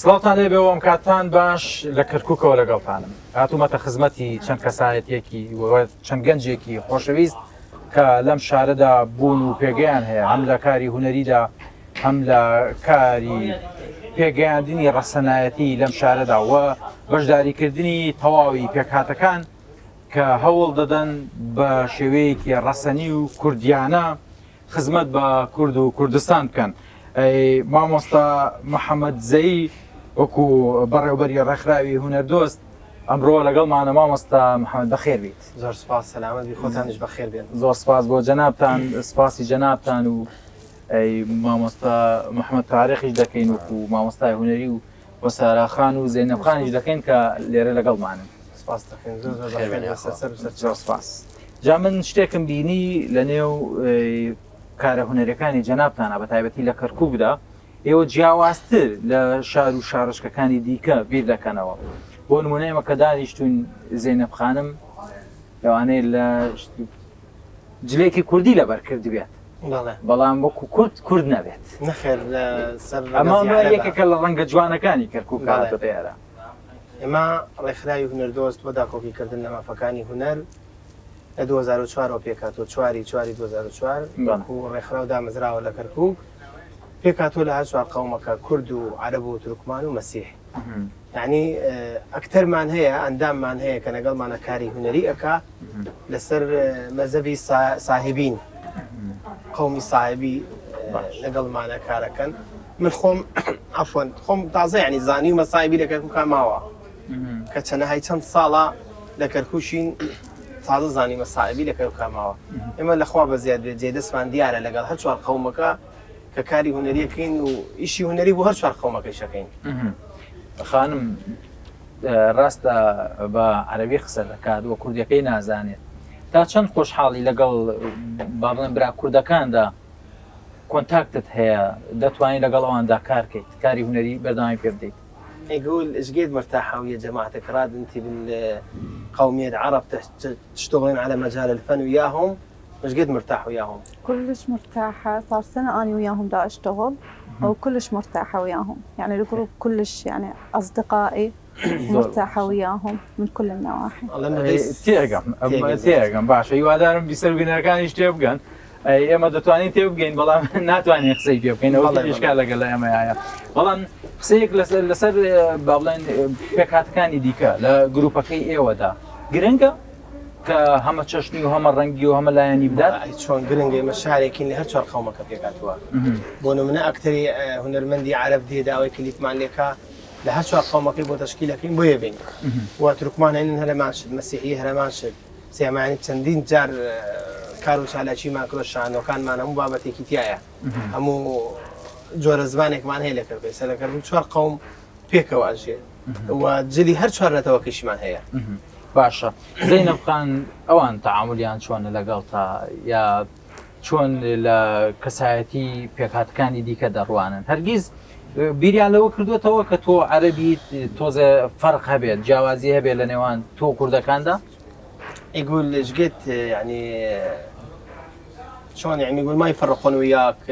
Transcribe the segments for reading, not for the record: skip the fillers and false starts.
سڵاوتان لێبێ و ئەمکاتان باش لە کەرکووکەوە لەگەڵتانم هاتوومەتە خزمەتی چەند کەسایەتیەکی و چەند گەنجێکی خۆشەویست کە لەم شارەدا بوون و پێگەیان هەیە هەم لە کاری هونەریدا هەم لە کاری پێگەیاندنی ڕەسەنایەتی لەم شارەدا و بەشداریکردنی تەواوی پێکهاتەکان کە هەوڵ دەدەن بە شێوەیەکی ڕەسەنی و کوردیانە خزمەت بە کورد و کوردستان بکەن. مامۆستا محەممەد زەی وەکو بەڕێوبەری ڕێکخراوی هونەردۆست ئەمڕۆ لەگەڵمانە مامۆستا محەممەد بەخێر بیت. زۆر سپاس سەلامەت بی خۆتانیش بەخێر بێن. زۆر سپاس بۆ جەنابتان سپاسی جەنابتان و مامۆستا محەممەد تارێخیش دەکەین وەکو مامۆستای هونەری و و سارا خان و زەینەب خانیش دەکەین کە لێرە لەگەڵمانن. سپاس دەکەین زۆر زۆر بەخێر بێن سەر سەر و سەر زۆر سپاس. جا من شتێکم بینی لە نێو کارە هونەریەکانی جەنابتانە بە تایبەتی لە کەرکووکدا ئێوە جیاوازتر لە شار و شارۆچکەکانی دیکە بیر دەکەنەوە بۆ نمونە ئێمە کە دانیشتوین زەینەب خانم لەوانەیە لە جلێکی کوردی لەبەر کردبێت بەڵام وەکو کورد کورد نەبێت. نەخێر لە سەر ئەمە یەکێکە لە ڕەنگە جوانەکانی کەرکووک هاتۆتە ئێرە. ئێمە ڕێکخراوی هونەردۆست بۆ داکۆکیکردن لە مافەکانی هونەر لە 2004 ەوە پێکهاتووە، چواری چواری 2004 وەکو ڕێکخراو دامەزراوە لە کەرکووک، پێکهاتووە لە هەر چوار قەومەکە، کورد و عەرەب و تورکمان و مەسیح. یانی ئەکتەرمان هەیە، ئەنداممان هەیە کە لەگەڵمانە کاری هونەری ئەکا لەسەر مەزەبی ساهبین، قەومی ساهبی لەگەڵمانە کارەکەن. من خۆم عەفوەن خۆم تازە یانی زانیومە ساهبی لە کەرکووکا ماوە کە چەنەهای چەند ساڵە لە کەرکووکین تازە زانیمە ساهبی لە کەرکووکا ماوە. ئێمە لەخوا بەزیاد بێت جێ دەستمان دیارە لەگەڵ هەر چوار قەومەکە کە کاری هونەری ئەکەین و ئیشی هونەری بۆ هەر چوار قەومەکەیش ئەکەین. خانم ڕاستە بە عەرەبی قسە دەکات و کوردیەکەی نازانێت تا چەند خۆشحاڵی لەگەڵ با بڵێن برا کوردەکاندا کۆنتاکتت هەیە دەتوانانی لەگەڵ ئەواندا کارکەیت کاری هونەری بەردەوامی پێ بدەیت؟ يقول ايش قد مرتاحة ويا جماعتك راد انت بالقومية عرب تشتغلين على مجال الفن وياهم ايش قد مرتاح وياهم؟ كلش مرتاحة صار سنة أنا وياهم دا أشتغل وكلش مرتاحة وياهم يعني الجروب كلش يعني أصدقائي مرتاحة وياهم من كل النواحي. تێگەم تێگەم باشە هیوادارم بیسەر بینەرەکانیش تێبگەن ئێمە دەتوانین تێبگەین بەڵام ناتوانین قسەی پێ بکەین ئەوە ئیشکال لەگەڵ ئێمە هەیە بەڵام قسەیەک لەسەر لەسەر با بڵێن پێکهاتەکانی دیکە لە گروپەکەی ئێوەدا گرنگە کە هەمە چەشنی و هەمە ڕەنگی و هەمە لایەنی بدات. ئەی چۆن گرنگە ئێمە شارێکین لە هەر چوار قەومەکە پێکهاتووە بۆ نمونە ئەکتەری هونەرمەندی عەرەب دێ داوای کلیپمان لێکا لە هەر چوار قەومەکەی بۆ تەشکیل ئەکەین بۆیە بین و تورکمان هەین هەرەمان شت مەسیحی هەرەمان شت سێمانی چەندین جار کار و چالاکیمان کردوە شانۆکانمان هەموو بابەتێکی تایە هەموو جۆرە زمانێکمان هەیە لە کەرکوک ئێستا لە کەرکوک چوار قەوم پێکەوە ئەژێ و جلی هەر چوار نەتەوەکەشیمان هەیە. باشە زەینەب خان ئەوان تەعامولیان چۆنە لەگەڵ تا یا چۆن لە کەسایەتی پێکهاتەکانی دیکە دەڕوانن هەرگیز بیریان لەوە کردوێتەوە کە تۆ عەربی تۆزێ فەرق هەبێت جیاوازی هەبێت لە نێوان تۆ کوردەکاندا يقول ايش قلت يعني شلون يعني يقول ما يفرقون وياك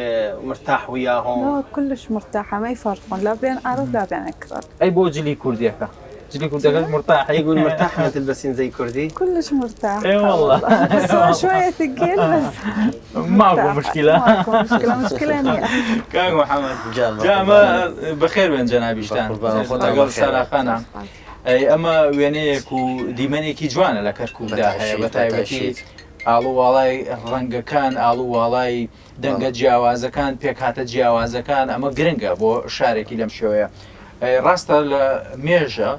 مرتاح وياهم لا كلش مرتاحة ما يفرقون لا بين عرب لا بين أكراد ئەی بۆ جلی کوردیەکە جلی کوردەکەش مرتاحی يقول مرتاح لما تلبسين زي كردي كلش مرتاحة اي والله بس هو شوية ثقيل بس ماكو مرتاحة. مشكلة ماكو مشكلة مشكلة نییە کاک محەممەد جان جا ئەمە بەخێر بێن جەنابیشتان بەقوربان خۆتان لەگەڵ بەخێر. ساراخانە ئەی ئەمە وێنەیەک و دیمەنێکی جوانە لە کەرکووکدا هەیە بە تایبەتی بەتەئکید. ئاڵوواڵای ڕەنگەکان، ئاڵوواڵای دەنگە جیاوازەکان، پێکهاتە جیاوازەکان، ئەمە گرنگە بۆ شارێکی لەم شێوەیە. ڕاستە لە مێژە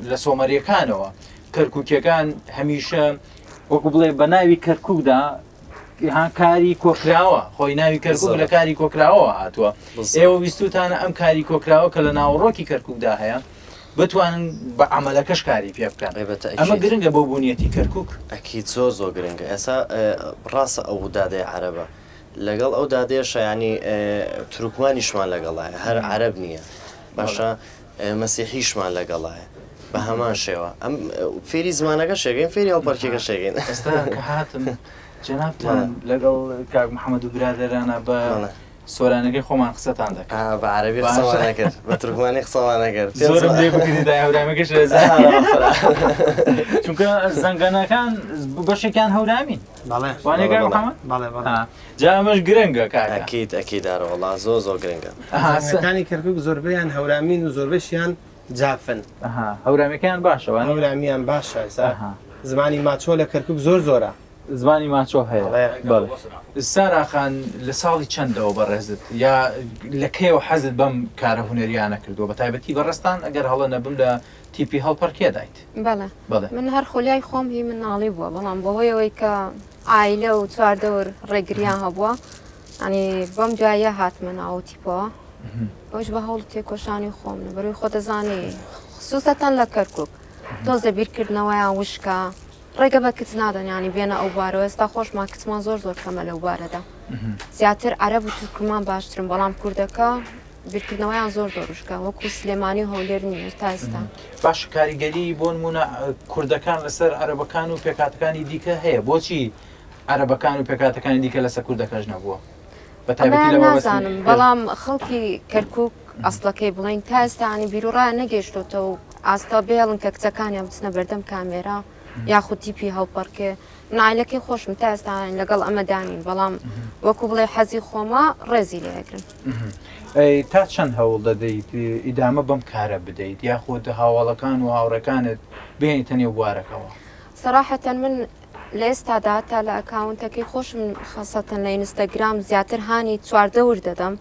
لە سۆمەریەکانەوە کەرکووکیەکان هەمیشە وەکو بڵێ بە ناوی کەرکووکدا کاری کۆکراوە خۆی ناوی کەرکووک لە کاری کۆکراوەوە هاتووە. ئێوە ویستوتانە ئەم کاری کۆکراوە کە لە ناوەڕۆکی کەرکووکدا هەیە بتوانن بە عەمەلەکەش کاری پێ بکەن ئەمە گرنگە بۆ بوونیەتی کەرکوک. ئەکید زۆر زۆر گرنگە ئێستا ڕاستە ئەو دادەی عەرەبە لەگەڵ ئەو دادەیەشە یانی تورکمانیشمان لەگەڵایە هەر عەرەب نییە باشە مەسیحیشمان لەگەڵایە بە هەمان شێوە ئەم فێری زمانەکە شێگەین فێری هەڵپەرکێکە شێگەین ئێستا کە هاتم جەنابتان لەگەڵ کاک محەممەد و برادەرانە بە. سۆرانەکەی خۆمان قسەتان دەکرد. ئا بە عەرەبی قسەمان باشە. ئەکرد بە تورکمانی قسەمان ئەکرد پێ زۆرم زۆر لێ بکردی دای هەورامەکەش ئارە بەخورا. چونکە زەنگەنەکان بەشێکیان هەورامین. بەڵێ. وانیە بەڵێ کاک بەڵێ. محەمەد؟ بەڵێ بەڵێ. ها جا ئەمەش گرنگە کاکە. ئەکید ئەکید ئارە وەڵا زۆر زۆر گرنگە. ئەها س زەنگەکانی کەرکوک زۆربەیان هەورامین و زۆربەشیان جافن. ئەها هەورامیەکەیان باشە وانیە؟ هەورامیان باشە ئێستا ئەها. زمانی ماچۆ لە کەرکوک زۆر زۆرە. زمانی ماچۆ هەیە بەڵێ. سارا خان لە ساڵی چەندەوە بەڕێزت یا لە کەیەوە حەزت بەم کارە هونەریانە کردووە بە تایبەتی بەڕێزتان ئەگەر هەڵە نەبم لە تیپی هەڵپەڕکێدایت؟ بەڵێ بەڵێ. من هەر خولیای خۆم هی مناڵی بووە بەڵام بەهۆی ئەوەی کە عایلە و چواردەور ڕێگریان هەبووە ینی بەم دواییە هاتمە ناو تیپەوە ئەوش بە هەوڵ تێکۆشانی خۆم بەروی خۆ دەزانی خسوسەتەن لە کەرکک تۆزە بیرکردنەوەیان وشکە ڕێگە بە کچ نادەن یانی بێنە ئەو بوارەوە ئێستا خۆشمان کچمان زۆر زۆر کەمە لەو بوارەدا زیاتر عەرەب و تورکمان باشترن بەڵام کوردەکە بیرکردنەوەیان زۆر زۆر وشکە وەکو سلێمانی و هەولێر نییە تا ئێستا. باش کاریگەری بۆ نمونە کوردەکان لەسەر عەرەبەکان و پێکهاتەکانی دیکە هەیە بۆچی عەرەبەکان و پێکهاتەکانی دیکە لەسەر کوردەکەش نەبووە بە تایبەتی ئەمەیان لە مەبەستی نازانم بەڵام خەڵکی کەرکک ئەسڵەکەی بڵین تا ئێستا ینی بیروڕایان نەگەیشتۆتەوە ئاستە بێڵن کە کچەکانیان بچنە بەردەم کامێرا یاخود تیپی هەڵپەڕکێ من عایلەکەی خۆشم تا ئێستا لەگەڵ ئەمەدا نین بەڵام وەکو بڵێ حەزی خۆمە ڕێزی لێ ئەگرم. تا چەند هەوڵ دەدەیت ئیدامە بەم کارە بدەیت یاخود هاوەڵەکان و هاوڕێکانت بهێنیتە نێو بوارەکەوە؟ سەراحەتەن من لە ئێستادا تا لە ئەکاونتەکەی خۆشم خاسەتەن لە ئینستاگرام زیاتر هانی چواردەور دەدەم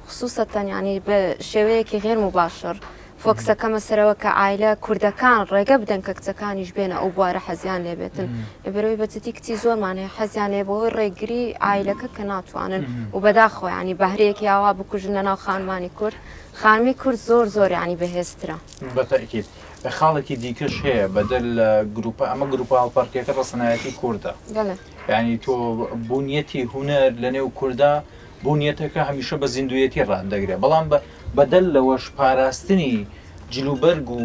خسوسەتەن یانی بە شێوەیەکی غێر موباشڕ فۆکسەکەمە سەرەوە کە عایلە کوردەکان ڕێگە بدەن کە کچەکانیش بێنە ئەو بوارە حەزیان لێ بێتن لەبەرئەوەی بە جدی کچی زۆرمان هەیە حەزیان لێ بەهۆی ڕێگری عایلەکە کە ناتوانن و بەداخەوە ینی بەهرەیەکی ئاوا بکوژن لەناو خانمانی کورد خانمی کورد زۆر زۆر ینی بەهێزترە. بەتەئکید. خاڵێکی دیکەش هەیە بەدەر لە گروپە ئەمە گروپە هەڵپەڕکێکە ڕەسەنایەتی کوردە. بەڵێ. یانی تۆ بوونیەتی هونەر لەنێو کوردا بوونیەتەکە هەمیشە بە زیندوویەتی ڕاتدەگرێ، بەڵام بەدەر لەوەش پاراستنی جلوبەرگ و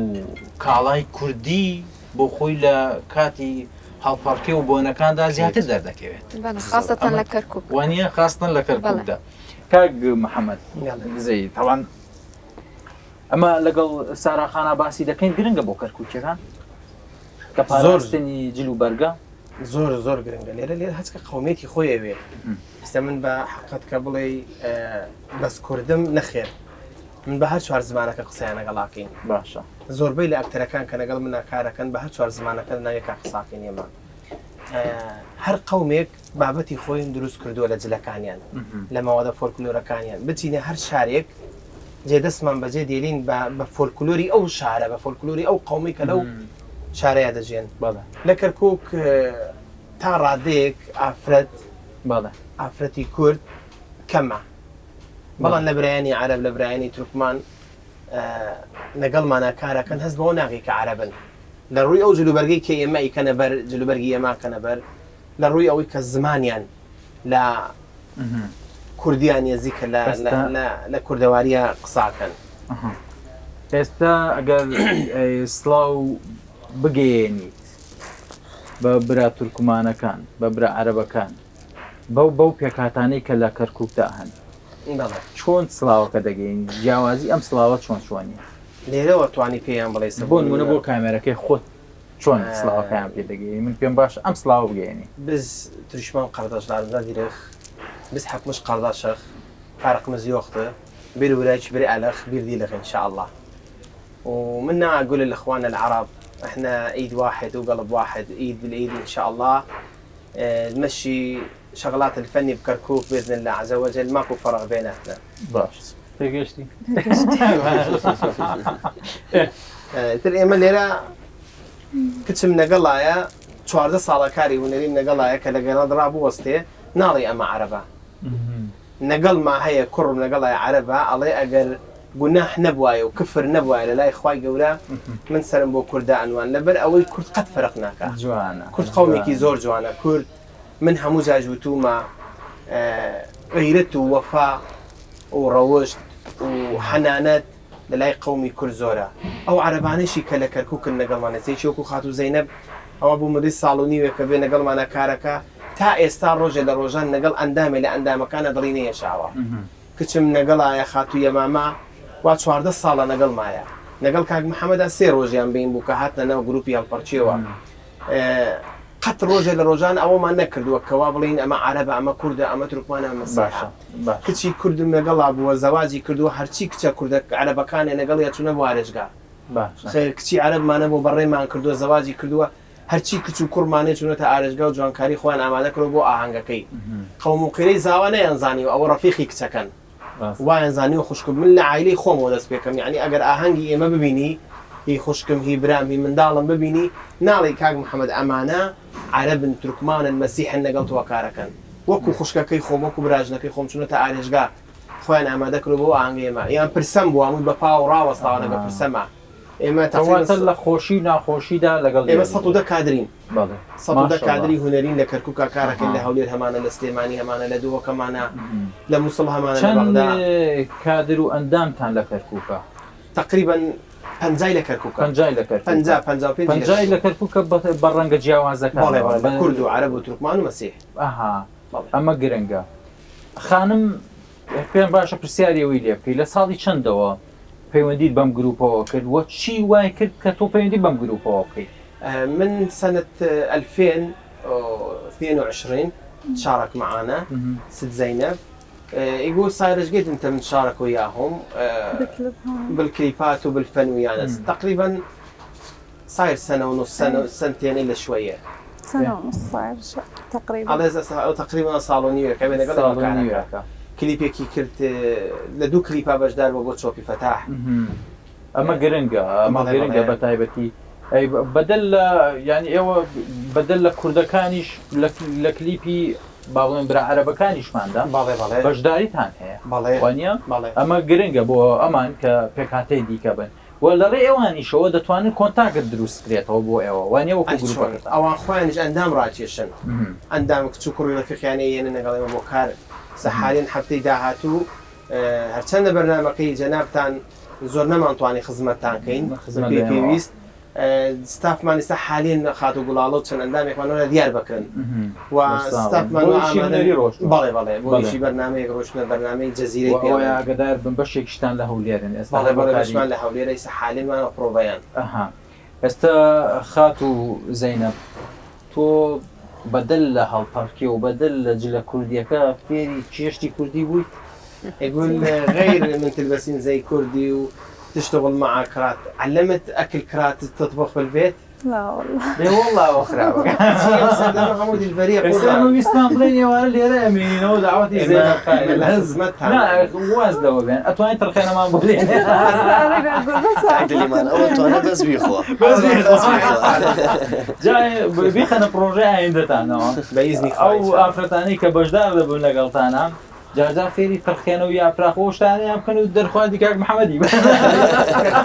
کاڵای کوردی بۆ خۆی لە کاتی هەڵپەڕکێ و بۆنەکاندا زیاتر دەردەکەوێت. بەڵێ خاسەتەن لە کەرکوک. وانییە؟ خاسەتەن لە کەرکوکدا. کاک محەمەد دزەیی تەبعەن ئەمە لەگەڵ سارا خانا باسی دەکەین گرنگە بۆ کەرکوکیەکان کە پاراستنی جلوبەرگە؟ زۆر زۆر گرنگە لێرە لێرە هەچکە قومیەتی خۆی ئەوێ ئێستا من بە حقت کە بڵێ بەس کوردم نەخێر من بە هەر چوار زمانەکە قسەیان لەگەڵاکەین باشە زۆربەی لە ئەکتەرەکان کە لەگەڵ منە کارەکەن بە هەر چوار زمانەکە ناوێکا قساکەین ئێمە هەر قومێک بابەتی خۆین دروست کردووە لە جلەکانیان لە مەوادە فۆلکلۆرەکانیان بچینە هەر شارێک جێ دەستمان بەجێ دێلین بە فۆلکلۆری ئەو شارە بە فۆلکلۆری ئەو قومی کە لەو شارەیا دەژێن لە کەرکک تا ڕادەیەک ئافرەت ئافرەتی کورد کەمە بەڵام لە برایانی عەرەب لە برایانی تورکمان لەگەڵمانە کارەکەن هەست بەوە ناکەی کە عەرەبن لە ڕووی ئەو جلوبەرگەی کە ئێمە ئیکەنە بەر جلوبەرگی ئێماکەنە بەر لە ڕووی ئەوەی کە زمانیان لە کوردیان نێزیکە لە کوردەواریە قساکەن. ئێستا ئەگەر سڵاو بگەیەنیت بە برا تورکمانەکان بە برا عەرەبەکان بەو بەو پێکهاتانەی کە لە کەرکوکدا هەن چۆن سڵاوەکە دەگەیەنی جیاوازی ئەم سڵاوە چۆن چۆنیە؟ لێرەوە توانی پێیان بڵێ بۆ نمونە بۆ کامێرەکەی خۆت چۆن سڵاوەکەیان پێ دەگەیەنی من پێم باشە ئەم سڵاوە بگەیەنی. Biz Türkmen kardeşlerimize dirik biz hepimiz kardeşik farkımız yoktu bir yürek bir elik bir dilik inşallah ومنا اقول لاخواننا العرب احنا ايد واحد وقلب واحد ايد بالايد ان شاء الله نمشي شغلات الفني بكركوك باذن الله عز وجل ماكو فرق بيناتنا باش تێگەشتی تر ئێمە لێرە کچم لەگەڵایە 14 ساڵە کاری هونەریم لەگەڵایە کە لەگەڵ بوەستێ ناڵێ ئەمە عەرەبە نەگەڵما هەیە کوڕم لەگەڵای عەرەبە ئەڵێ ئەگەر گوناح نەبوایە و کفر نەبوایە لە لای خوای گەورە من سەرم بۆ کورد دائەنوان لەبەر ئەوەی کورد قەت فەرق ناکا جوانە کورد قەومێکی زۆر جوانە کورد من هەموو جاش وتومە غیرەت و وەفا و ڕەوشت و حەنانەت لە لای قەومی کورد زۆرە ئەو عەرەبانەشی کە لە کەرکوکن لەگەڵمان ئێستا وەکو خاتوو زەینەب ئەوە بۆ مدەی ساڵ و نیوێکە بێ لەگەڵمانە کارەکە تا ئێستا ڕۆژێ لە ڕۆژان لەگەڵ ئەندامێ لە ئەندامەکانە دڵی نەیەشاوە. کچم نەگەڵایە خاتوو یەمامە وا 14 ساڵە نەگەڵمایە نەگەڵ کاک محەممەدا سێ ڕۆژیان بین بوو کە هاتنە ناو گروپی هەڵپەڕکێوە قەت ڕۆژێ لە ڕۆژان ئەوەمان نەکردووە کەوا بڵێین ئەمە عەرەبە ئەمە کوردە ئەمە تورکمانە ئەمە مەسیحە. کچی کوردم لەگەڵا بووە زەواجی کردووە هەرچی کچە کوردە عەرەبەکانێ لەگەڵیا چوونە بۆ ئارێجگا کچی عەرەبمانە بۆ بەڕێمان کردووە زەواجی کردووە هەرچی کچ و کوڕمانێ چوونەتە ئارێجگا و جوانکاری خۆیان ئامادە کردووە بۆ ئاهەنگەکەی قەوم و قیرەی زاوا نەیانزانیوە ئەوە ڕەفیقی کچەکەن. وایان زانیوە خوشکم من لە عایلەی خۆمەوە دەست پێکەم یانی ئەگەر ئاهەنگی ئێمە ببینی هی خوشکم هی برام هی منداڵم ببینی ناڵێی کاک محمد ئەمانە عەرەبن تورکمانن مەسیحن لەگەڵ تۆ کارەکەن وەکو خوشکەکەی خۆم وەکو براژنەکەی خۆم چونەتە ئارێشگا خۆیان ئامادە کردوە بۆ ئاهەنگی ئێمە یان پرسەم بووە هەمووی بە پاوە ڕاوەستاوە لەگە پرسەما ئێمە تەقریبەن کەواتە لە خۆشی و ناخۆشیدا لەگەڵ ئێمە یەک 110 کادرین. بەڵێ 110 ماشاءاللە. کادری هونەرین لە کەرکوکا کارەکەین ئەها. لە هەولێر هەمانە لە سلێمانی هەمانە لە دهۆک هەمانە لە موسڵ هەمانە لە چەند بەغدا. کادر و ئەندامتان لە کەرکوکە؟ تەقریبەن پەنجای لە کەرکوکە. پەنجای لە کەرکوکە. پەنجا، 55 ی لە پەنجای لە کەرکوکە. کەرکوکە بە بە ڕەنگە بەڵێ جیاوازەکانەوە بەڵێ لە بە کورد و عەرەب و تورکمان و مەسیح. ئەها بەڵێ. ئەمە گرنگە. خانم پێم باشە پرسیاری ئەوەی لێ بکەی لە ساڵی چەندەوە پەیوەندیت بەم گروپەوە کرد و چی وای کرد کە تۆ پەیوەندی بەم گروپەوە بکەیت؟ من سنة 2022 تشارك معانا ست زينب يقول صاير ايش قد انت متشارك وياهم بالكليبات وبالفن ويانا تقريبا صاير سنة ونص سنة سنتين الا شوية سنة ونص صاير تقريبا على تقريبا صالونية كمان صالونية کلیپێکی کرد لە دوو کلیپا بەشدار بووە بۆ چۆپی فەتاح. ئەمە گرنگە ئەمە گرنگە بە تایبەتی بەدەل لە یانی ئێوە بەدەل لە کوردەکانیش لە کلیپی با بڵێن برا عەرەبەکانیشماندا بەڵێ بەڵێ بەشداریتان هەیە بەڵێ وانە بەڵێ ئەمە گرنگە بۆ ئەمان کە پێکهاتەی دیکە بن و لە ڕێی ئەوانیشەوە دەتوانن کۆنتاکت دروست کرێتەوە بۆ ئێوە وانیە وەکو ئەی چۆن گروپەکەتان؟ ئەوان خۆیانیش ئەندام ڕاکێشن ئەندام کچ و کوڕی ڕەفیقیان ئەیەنن لەگەڵ ئێمە بۆ کار سە حالێن هەفتەی داهاتوو هەرچەندە بەرنامەکەی جەنابتان زۆر نەمانتوانی خزمەتتان کەین خزمەت بەپێی لە ئێمەوە. پێویست ستافمان ئێستا حالێن خاتوو گوڵاڵە و چەند ئەندامێکمان وەرە دیار بکرن و دەستان ستافمان بۆ وا ئیشی ئامادەن هونەری ڕۆشتوون. بەڵێ بەڵێ بۆ بەڵێ. ئیشی بەرنامەیەک ڕۆشتنە بەرنامەی جەزیرەی و پێ ئەوەی ئەڵێن. ئاگادار بن بەشێکیشتان لە هەولێرن ئێستا بەڵێ هەر بۆ بەڵێ کاری بەشمان لە هەولێرە ئیستا حالێن وانە پرۆڤەیان. ئەها ئێستا خاتوو زەینەب تۆ بەدەل لە هەڵپەڕکێ و بەدەل لە جلە کوردیەکە فێری چێشتی کوردی بوویت؟ يقول غير من تلبسين زي كردي وتشتغل مع كرات علمت اكل كرات تطبخ بالبيت لا والله دەی وەڵا ئەوە خراپە. هەموو دلڤەریە ئێستا ئێمە ویستمان بڵێین ئێوارە لێرە ئەمێنینەوە داوەتی زەینەب خانی لە لە خزمەتتان نا واز لەوە بێن ئەتوانین تڕخێنەمان بۆ بێنێ بس أريد أقول بس دلیمان ئەوە توانە بەس بیخۆ بەس بیخۆ. بەس بیخۆ. جا بیخەنە پڕۆژەی ئایندەتانەوە بە ئیزنی ئەو خوای چاو. ئافرەتانەی کە بەشدار دەبن لەگەڵتانە جا جا فێری تڕخێنە و یاپراخ و شتانەیان بکەن و دەرخواردی کاک محەممەدی بن.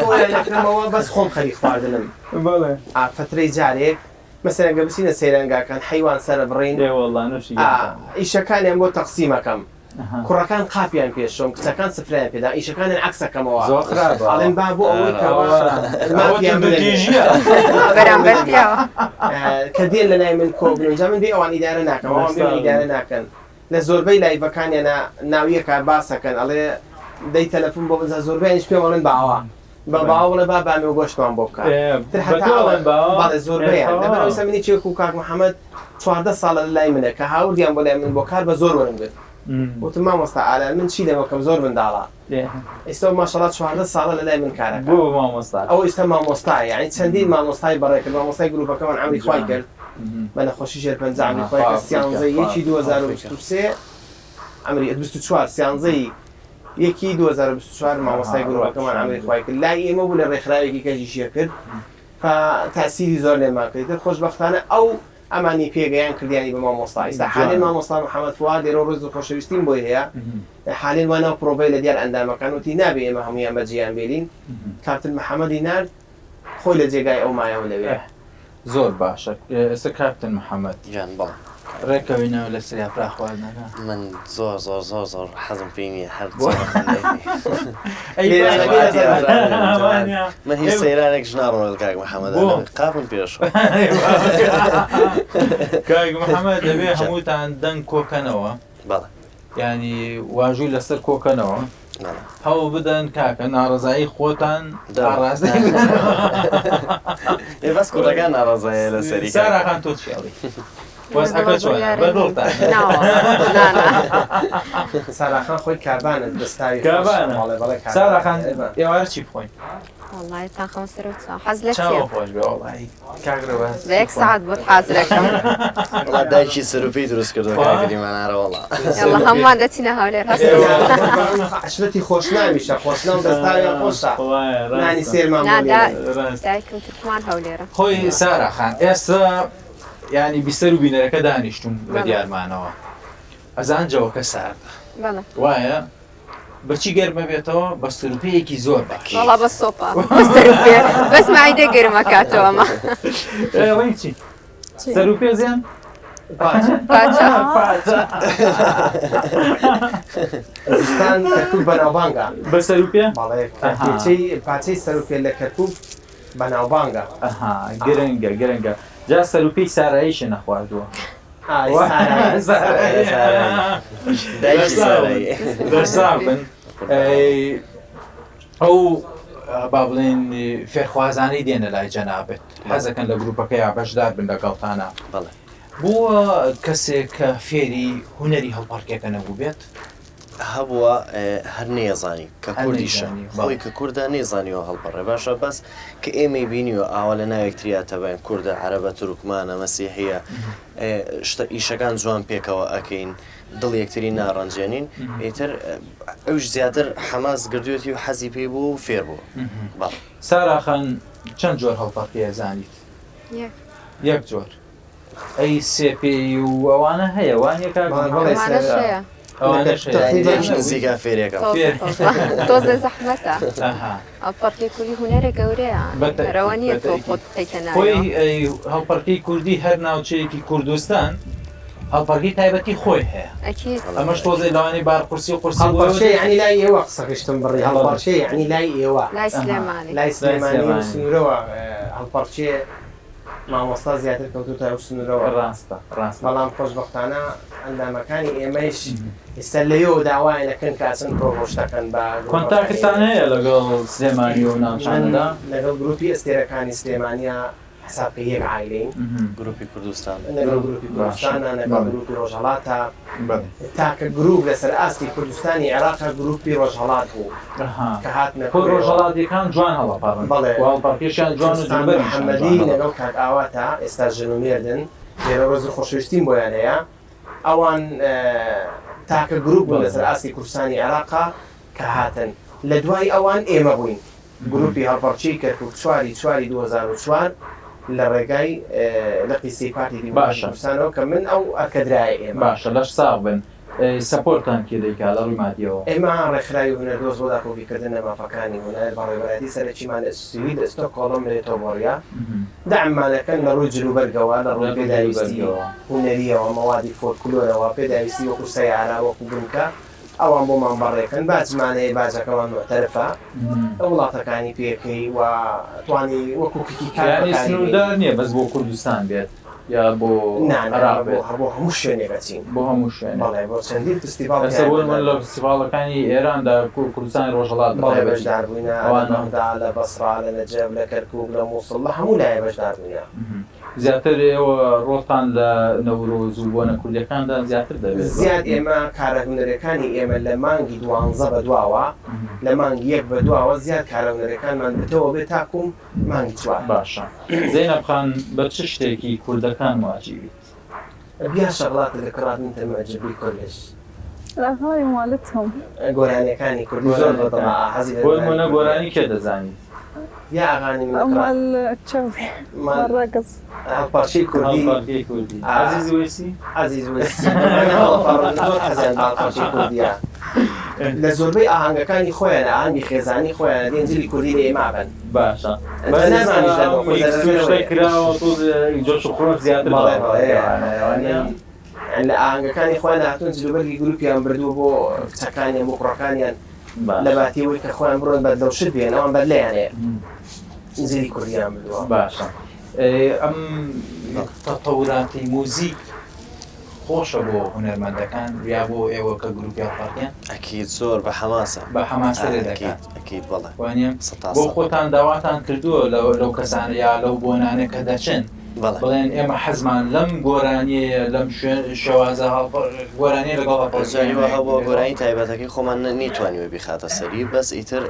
خۆیان ئەکەمەوە بەس خۆم خەریک خواردنم. بەڵێ. ئا فەترەی جارێک مەسەلەن گەر بچینە سەیرانگاکان حەیوان سەرەبڕین. ئێ وەڵا نوشی ئا گیانتان. ئیشەکانیان بۆ تەقسیمەکەم. ئەها. کوڕەکان قاپیان پێ شۆم کچەکان سفرەیان پێدا ئیشەکانیان عەکسەکەمەوە. زۆر خراپە. ئەڵێن با بۆ ئەوەی کەوا ئەوە مافیان بدەنێ. توندوتیژییە. بەرامبەر پیاوە. کە دێن لە لای من کۆبن جا من بێ ئەوان ئیدارە ناکەم ئەوان بێ من ئیدارە ناکەن. لە زۆربەی لایڤەکانیانا ناویەکە باسەکەن ئەڵێ دەی تەلەفون بۆ بزا زۆربەیانیش پێم ئەڵێن باوە بە باوە بڵێ با بامی و گۆشتمان بۆ بکە تر هەتا ئەڵێن بەڵێ زۆربەیان لەبەر ئەوەی من یەکێک و کاک محەممەد 14 ساڵە لە لای منە کە هاوردیان بۆ لای من بۆ کار بە زۆر وەرم گرت وتم مامۆستا ئالان من چی لەمەکەم زۆر منداڵە ئێستا ماشەڵا 14 ساڵە لە لای من کارەکە بۆ مامۆستا ئەو ئێستا مامۆستایە یعنی چەندین مامۆستای بەڕێ کرد مامۆستای گروپەکەمان عەمری خوای کرد بە نەخۆشی شێرپەنجە عەمری خوای کرد سیانزەی یەکی 2023 عەمری 24 سیانزەی یەکی 2024 مامۆستای گروپەکەمان عەمری خوای کرد لای ئێمە بوو لە ڕێکخراوێکی کەژیشیە کرد تاسیری زۆر لێمان کرد تر خۆشبەختانە ئەو ئەمانی پێگەیان کردیانی بە مامۆستا ئیستا حالێن مامۆستا محەممەد فواد لێرە ڕێز و خۆشەویستیم بۆی هەیە حالێن وا ناو پرۆڤەی لە دیار ئەندامەکان وتی نابێ ئێمە هەمویان بەجێیان بێلین کاپتن محەممەدی نارد خۆی لە جێگای ئەو مایەوە لەوێ. زۆر باشە ئێستا کاپتن محەممەد گیان بەڵێ. ڕێکەوینەوە لە سریاپرا خواردنەکە. من زۆر زۆر زۆر زۆر حەزم پێی نییە هەر بۆ؟ ئەی من هیچ سەیرانێکش ناڕۆم لەگەڵ کاک محەممەد بۆ؟ قاپم پێشۆ. کاک محەممەد دەبێ هەمووتان دەنگ کۆکەنەوە. بەڵێ. ینی واژوو لەسەر کۆکەنەوە هەوڵ بدەن کاکە ناڕەزایی خۆتان ئاڕاستەی ئێ بەس کوڕەکان ناڕەزایە لەسەری سارا خان تۆ چی ئەڵێی وەزعەکە چۆنە بەدڵتان سارا خان خۆی کابانە دەستاوی کابانە سارا خان ئێوارە چی بخۆین وەڵای تاقم سەر و چاو حەز لە چیە؟ چاوم خۆش بێ وەڵای کاک ڕێواز بە یەک سەعات بۆت حازرەکەم. وەڵا دایکی سەروپێی دروست کردووە کاک گریمان ئارە وەڵا. یاڵا هەموومان دەچینە هەولێر هەست. عەشرەتی خۆشناویشە خۆشناو دەستاویان خۆشە نانی سێرمان بۆ نا لێنێن. دایکم تورکمان هەولێرە. خۆی سارا خان ئێستا یانی بیسەر و بینەرەکە دانیشتوون بە دیارمانەوە ئەزان جەوەکە ساردە وایە؟ بە چی گەرمە بێتەوە بە سروپەیەکی زۆر باش. وەڵا بە سۆپا بە سەروپێ بەس مەعیدە گەرم ئەکاتەوە ئەمە. ئەڵێی چی؟ سەروپێ زیان؟ پاچە. پاچە. پاچە. زستان کەرکوک بەناوبانگە. بە سەروپێ؟ بەڵێ پێچەی پاچەی سەروپێ لە کەرکوک بەناوبانگە. ئەها گرنگە گرنگە جا سەروپێی ساراییشی نەخواردووە. بن ئەو با بڵێن فێرخوازانەی دێنە لای جەنابێت حەزەکەن لە گروپەکەی بەشدار بن لەگەڵتانە بووە کەسێک کە فێری هوەری هەڵپەڕکێکە نەبوو بێت هەبووە هەر نەیەزانی کە کوردیشە خۆی کە کوردە نەیزانیوە هەڵپەڕێ باشە بەس کە ئێمەی بینیوە ئاوا لە ناو یەکتریا تەباین کوردە عەرەبە تورکمانە مەسیحیە شتە ئیشەکان جوان پێکەوە ئەکەین دڵ یەکتری ناڕەنجێنین ئیتر ئەوش زیاتر حەماس گردوێتی و حەزی پێی بوو و فێر بوو بەڵێ. سارا خان چەند جۆر هەڵپەڕکێ ئەزانیت؟ یەک. یەک جۆر. ئەی سێ پێی و ئەوانە هەیە وانیە کاک بەڵێ بەڵێ ئەوانەش هەیە. ئەوانەش هەیە. تەقریبەن لێش نزیکە فێرێکەم. تۆزێ تۆزە تۆزێ زەحمەتە. ئەها. هەڵپەڕکێی کوردی هونەرە گەورەیە بەتەئکید ڕەوا نییە تۆ بەتەئکید. خۆت بخەیتە خۆی ناویەوە. ئەی هەڵپەڕکێی کوردی هەر ناوچەیەکی کوردستان هەڵپەڕکێی تایبەتی خۆی هەیە. ئەکید. ئەمەش تۆزێ لەوانەیە بار قورسی و قورسی بۆ هەڵپەڕکێ یەعنی لای ئێوە قسەکەشتم بڕی هەڵپەڕکێ یەعنی لای ئێوە. لای سلێمانی. لای لای سلێمانی و سلێمانی. سنوورەوە هەڵپەڕکێ مامۆستا زیاتر کەوتۆتە ئەو سنوورەوە. ڕاستە ڕاستە. بەڵام خۆشبەختانە ئەندامەکانی ئێمەیش ئیستا لەوێوە داوایان ئەکەن کە ئەچن پرۆمۆشن ئەکەن بە گروپەکانی کۆنتاکتتان ئێمە. هەیە لەگەڵ سلێمانی و من ناوچانەدا؟ لەگەڵ گروپی ئەستێرەکانی سلێمانیا حساب کە یەک عایلەین. گروپی کوردستان. لەگەڵ گروپی باشە کوردستانا، لەگەڵ بەڵێ. گروپی ڕۆژهەڵاتا. بەڵێ. تاکە گروپ لەسەر ئاستی کوردستانی عێراقا گروپی ڕۆژهەڵات بوو ئەها. کە هاتنە خۆی کۆیەوە. ڕۆژهەڵاتیەکان جوان هەڵەپەڕن بەڵێ. و هەڵپەڕکێشیان جوان و کوردستان جلوبەرگیشیان جوان محەمەدی هەڵەپەڕن. لەگەڵ کاک ئاواتە ئێستا ژن و مێردن، لێرە ڕێز و خۆشەویستیم بۆیان هەیە. ئەوان تاکە گروپ بوون بەڵێ. لەسەر ئاستی کوردستانی عێراقا کە هاتن. لە دوای ئەوان ئێمە بووین. گروپی هەڵپەڕکێی کەرکوک چواری چواری 2004 لە ڕێگای لقی سێی پارتی دیموکراتی باشە. کوردستانەوە کە من ئەو ئەرکە درایە ئێمە. باشە لەش ساغ بن. سەپۆرتتان کێ دەیکا لە ڕووی مادیەوە؟ ئێمە ڕێکخراوی هونەردۆست بۆ داکۆکیکردن لە مافەکانی هونەر، بەڕێوەبەرایەتی سەرەکیمان لە سوید، ستۆکهۆڵم، لە یۆتۆبۆریا، دەعممان ئەکەن لە ڕووی جلوبەرگەوە، لە ڕووی پێداویستی هونەرییەوە، مەوادی فۆلکلۆرەوە، پێداویستی وەکوو سەیارە، وەکوو بنکە، ئەوان بۆمان بەڕێکەن، باجمان هەیە، باجەکەمان موعتەرفە، وڵاتەکانی پێکەی و توانی وەکوو ککی کارت یانی بەکاری بێنی. سنووردار نییە بەس بۆ کوردستان بێت یا بۆ نا نا عێراق بۆ بێت؟ بۆ هەموو شوێنێک ئەچین. بۆ هەموو شوێنێک. بەڵێ بۆ چەندین فستیڤاڵ ئێستا تیایا بۆ نموونە بەشدار لە بووین. فستیڤاڵەکانی ئێراندا کوردستانی ڕۆژهەڵات بە بەڵێ تایبەتی بەشدار بووینە، لە ئەوانە. بەغدا، لە بەسڕا، لە نەجەف، لە کەرکووک، لە مووسڵ، لە هەموو لایێ بەشدار بووینە. زیاتر ئێوە ڕۆڵتان لە نەورۆز و بۆنە کوردیەکاندا زیاتر دەبێت بە. زیاد ئێمە کارە هونەرێکانی ئێمە لە مانگی دوانزە بە دواوە لە مانگی یەک بە دواوە زیاد کارە هونەرێکانمان بتەوە بێت تاکوم مانگی چوار. باشە زەینەب خان بە چ شتێکی کوردەکان معجیبیت؟ بیا شەغڵات لە کڕات من تە معجب بی کلش. الاغاني مالتهم. گۆرانیەکانی کوردی زۆر بە دڵە ئا حەزی لە بۆ گۆرانی نمونە کوردیە. گۆرانی کێ دەزانیت؟ یا اغانی من کڕات. مال تشافي مال مال رقص. هەڵپەڕکێی کوردی. هەڵپەڕکێی کوردی. ئا. عەزیز وەیسی؟ عەزیز وەیسی ئەمانە هەڵەپەڕن زۆر حەزیان بە هەڵپەڕکێی کوردیە. لە زۆربەی ئاهەنگەکانی خۆیان ئاهەنگی خێزانی خۆیان دێن جلی کوردی لە ئێمە ئەبەن. باشە بەس ئێستا جەنابانیش لە ئەو خۆی میکس و شتە زەرەر کراوە تۆزێ جۆش و خرۆش زیاتر بەڵێ بڵاو بەڵێ کراوە. لە ئاهەنگەکانی خۆیان هاتوون جلوبەرگی گروپیان بردووە بۆ کچەکانیان بۆ کوڕەکانیان لە باشە باتی ئەوەی کە خۆیان بڕۆن بەدلە و شت بێن ئەوان بەدلەیان هەیە جلی کوردیان بردووە. باشە ئەم تەتەوراتی موزیک خۆشە بۆ هونەرمەندەکان یا بۆ ئێوە کە گروپی هەڵپەڕکێن؟ ئەکید زۆر بە حەماسە. بە حەماستر دەکات. ئەکید ئەکید بەڵێ. وانیە؟ سەتا بۆ سەد. خۆتان داواتان کردووە لەو کەسانە یا لەو بۆنانە کە دەچن بەڵێ. بڵێن ئێمە حەزمان لەم گۆرانیەیە لەم شوێن شێوازە گۆرانیە لەگەڵ هەڵپەڕکێ جاری وا هەبووە گۆرانی تایبەتەکەی خۆمان نەیتوانیوە بیخاتە سەری بەس ئیتر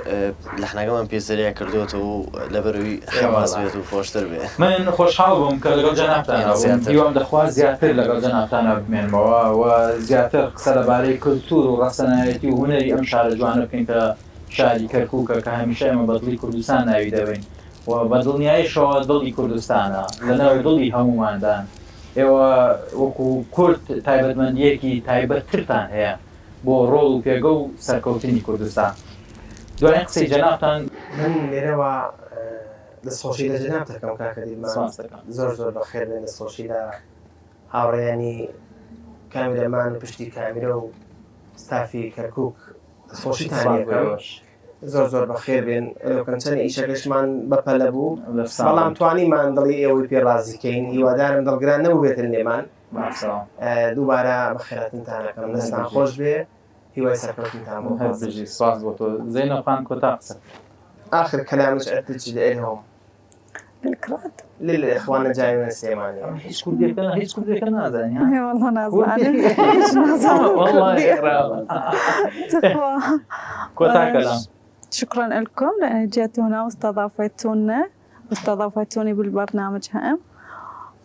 لەحنەکەمان پێ سەریا کردووەتەوە و لەبەرئەوەی حەماس بێت و خۆشتر بێ. من خۆشحاڵ بووم کە لەگەڵ جەنابتانا بووم، هیوام دەخواست زیاتر لەگەڵ جەنابتانا بمێنمەوە و زیاتر قسە لەبارەی کلتور و ڕەسەنایەتی و هونەری ئەم شارە جوانە بکەین کە شاری کەرکوکە کە هەمیشە ئێمە بە دڵی کوردستان ناوی دەبەین و بە دڵنیایشەوە دڵی کوردستانە لەناو دڵی هەمووماندان. ئێوە وەکو کورد تایبەتمەندییەکی تایبەتترتان هەیە بۆ ڕۆڵ و پێگە و سەرکەوتنی کوردستان. دوایین قسەی جەنابتان. من لێرەوە دەستخۆشی لە جەنابت دەکەم کاکە دیلمان، سپاست دەکەم. زۆر زۆر بەخێر بێن، دەستخۆشی لە هاوڕێیانی کامیرەمان و پشتی کامیرە و ستافی کەرکوک دەستخۆشیتان سپاس بۆ لێکەم. ئێوەش. زۆر زۆر بەخێر بێن. لەوکەن چەند ئیشەکەشمان بەپەلە بوو دەستان بەڵام خۆش. توانیمان دڵی ئێوەی پێ ڕازی کەین، هیوادارم دڵگران نەبووبێتن لێمان. باشە. دووبارە بەخێرهاتنتان ئەکەم، هەر دەستان بژی. خۆش بێ، هیوای سەرکەوتنتان بۆ هەر خوازم. بژی، سپاس بۆ تۆ. زەینەب خان کۆتا قسە. آخر كلامك عدتج لهم للكراد للاخوان الجايين من السليمانية. ئەمە هیچ کوردێکە هیچ کوردێکە نازانی ها؟ اي والله نازانم کوردی هیچ نازانم والله كردية خراپە. تخوا کۆتا کەلام. شكرا لكم لأن جيتوا هنا واستضافتونا واستضافتوني بالبرنامج هم،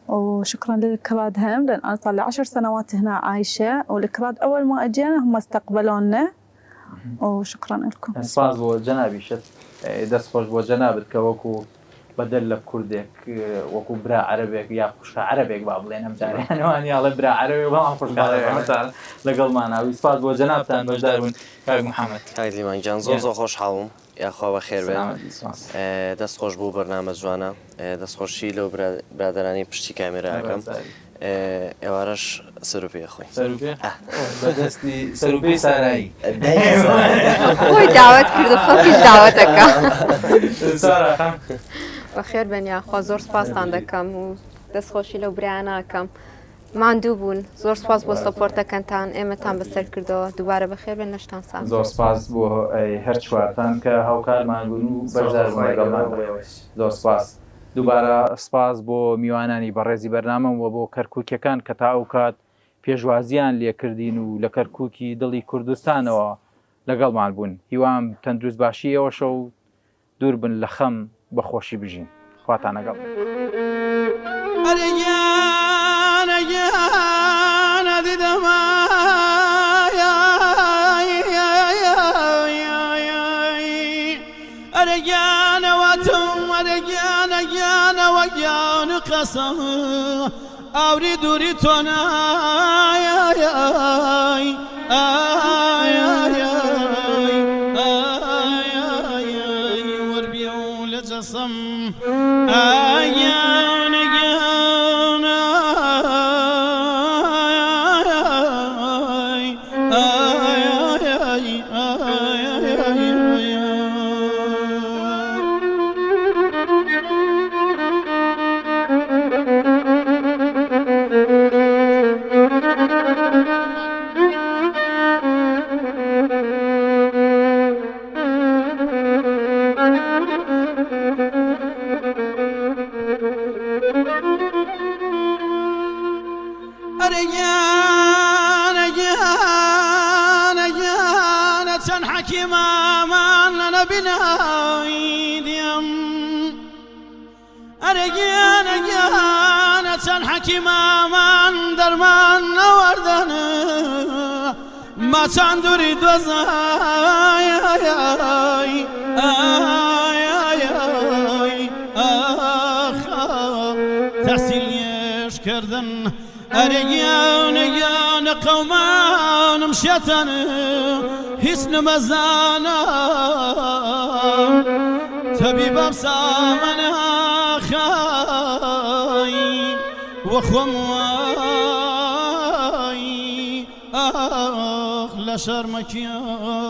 وشكرا للكراد هم لأن أنا صار لي 10 سنوات هنا عايشة، والكراد أول ما أجينا هم استقبلونا، وشكرا لكم. سپاس بۆ جەنابیشت، دەست خۆش بۆ جەنابت کە وەکو بەدەر لە کوردێک وەکو برا عەرەبێک یا خوشکە عەرەبێک با بڵێن ئەم جارەیان وانیە ئەڵێ برا عەرەبێک بەڵام خوشکە عەرەبێک لەگەڵمانە. سپاس بۆ جەنابتان بەشدار بوون کاک محەممەد. کاک دیلمان گیان زۆر زۆر خۆشحاڵم، یاخوا بەخێر بێن. سلامەتی، سپاس. دەست خۆش بۆ بەرنامە جوانە، دەست خۆشی لەو برادەرانی پشتی کامێرا ئەکەم. ئێوارەش سەروپێ خۆی. سەروپێ؟ بەدەستی سەروپێی سارایی. خۆی داوەت کرد و خەڵکیش داوەتەکە. سارا خان. بەخێر بێن یاخوا، زۆر سپاستان دەکەم و دەستخۆشی لەو برایانە ئەکەم. ماندوو بوون، زۆر سپاس بۆ سەپۆرتەکەنتان، ئێمەتان بەسەر کردەوە. دووبارە بەخێر بێن، لەشتان ساغ. زۆر سپاس بۆ هەر چوارتان کە هاوکارمان بوون و بەشدار بوون لەگەڵمان. زۆر سپاس. دووبارە سپاس بۆ میوانانی بەڕێزی بەرنامەم و بۆ کەرکووکیەکان کە تا ئەو کات پێشوازیان لێکردین و لە کەرکووکی دڵی کوردستانەوە لەگەڵمان بوون. هیوام تەندروست باشی ئێوەشە و دوور بن لە خەم، بە خۆشی بژین. خواتان لەگەڵ. ئەرێ گیانە گیانە دیدەمە ئەرێ گیانە واتم ئەرێ گیانە گیانە وە گیان قەسەم ئاوری دووری تۆ نای ئای ئای ئای وەربیە و لە جەسەم ئای گیانە گیانە ئای ئای ئای ئای ئای ئەرێ گیانە گیانە گیانە چەند حەکیمامان لە نەبینایدیم ئەرێ گیانە گیانە چەند حەکیمامان دەرمان نەوەردەن ما چەند دووری دۆزای ئای ئای ئای ئاخ تەحسیلیش کردن ئەرێ گیانە گیانە قەومانم شێتەن هیچ نمەزانە تەبیبەم سامەنە خای وەخۆم وای ئاخ لە شەرمەکیای.